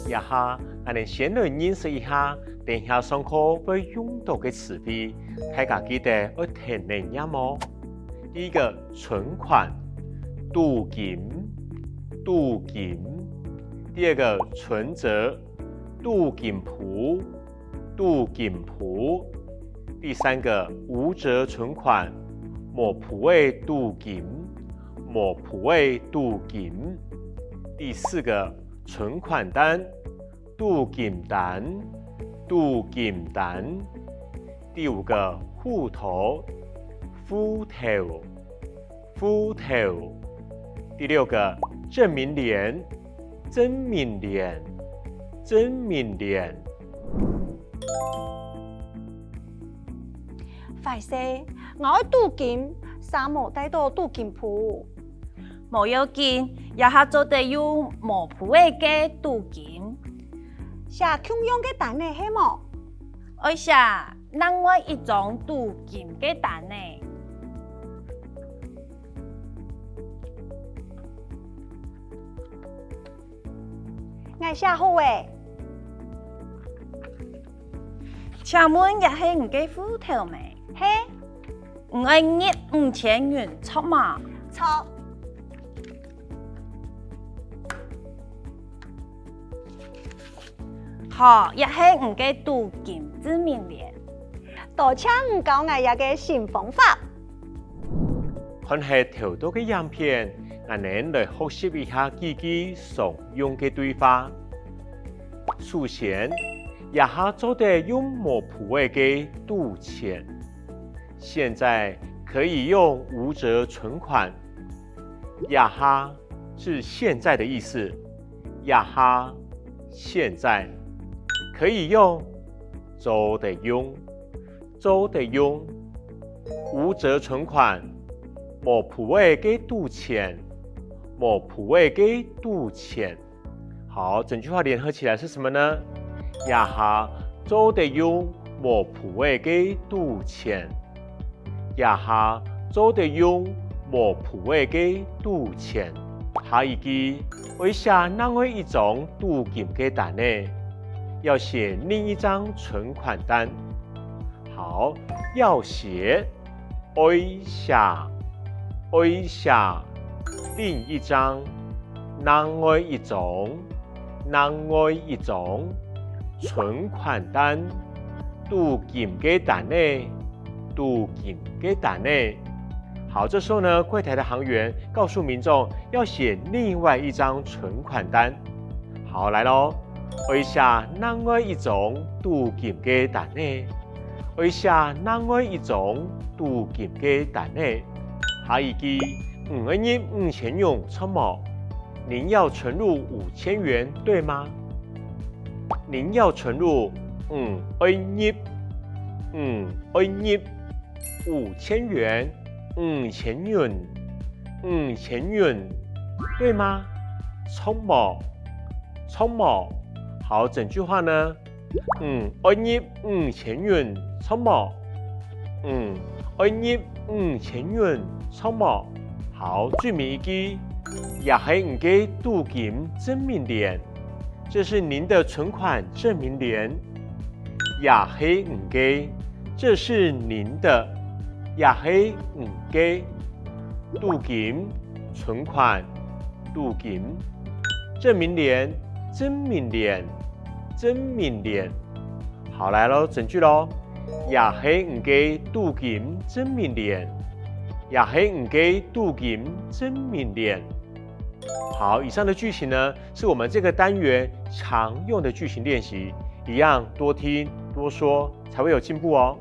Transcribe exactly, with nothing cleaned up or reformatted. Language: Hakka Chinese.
這下，𠊎等先來認識一下等下上課會用到个詞彙，大家記得愛跈等唸哦。第一個，存款，貯金，貯金。第二個，存摺，貯金簿，貯金簿。第三個，無摺存款，無簿仔貯金，無簿仔貯金。第四個，存款單， 貯金單，貯金單。第五個，戶頭，戶頭，戶頭。第六個，證明聯，證明聯，證明聯。壞勢，𠊎愛貯金，煞無帶著貯金簿。 無要緊，這下做得用無簿仔个貯金。寫共樣个單仔係無？愛寫另外一張貯金个單仔。𠊎寫好咧。請問這係你个戶頭無？係。 你愛入五千銀，著無？著。好，這係你个貯金證明聯。多謝你教𠊎這个新方法。看忒頭到个影片，𠊎等來學習一下幾句常用个對話。首先，這下做得用無簿仔个貯錢。 現在可以用無摺存款。這下是現在的意思。這下，現在。可以用，做得用，做得用。無摺存款，無簿仔个貯錢，無簿仔个貯錢。 好，整句話聯合起來是什麼呢？這下做得用無簿仔个貯錢。這下做得用無簿仔个貯錢。下一句，愛寫另外一張貯金个單仔，要寫另一張存款單。好，要寫， 愛寫，愛寫，另一張，另外一張，另外一張，存款單，貯金个單仔，貯金个單仔。好，這時候呢，櫃檯的行員告訴民眾要寫另外一張存款單。好，來囉，愛寫另外一張貯金个單仔。 愛寫另外一張貯金个單仔。下一句，你愛入五千元，著無？您要存入五千元，對嗎？您要存入，你愛入，你愛入，五千元，五千銀，五千銀，對嗎？著無？著無？好，整句話呢？ 你愛入五千銀，著無？你愛入五千銀，著無？好，最尾一句，這係你个貯金證明聯，這是您的存款證明聯。這係你个，這是您的，這係你个。貯金，存款，貯金。證明聯，證明聯， 證明聯。好，來囉，整句囉。這係你个貯金證明聯。這係你个貯金證明聯。好，以上的句型呢，是我們這個單元常用的句型練習，一樣多聽多說，才會有進步哦。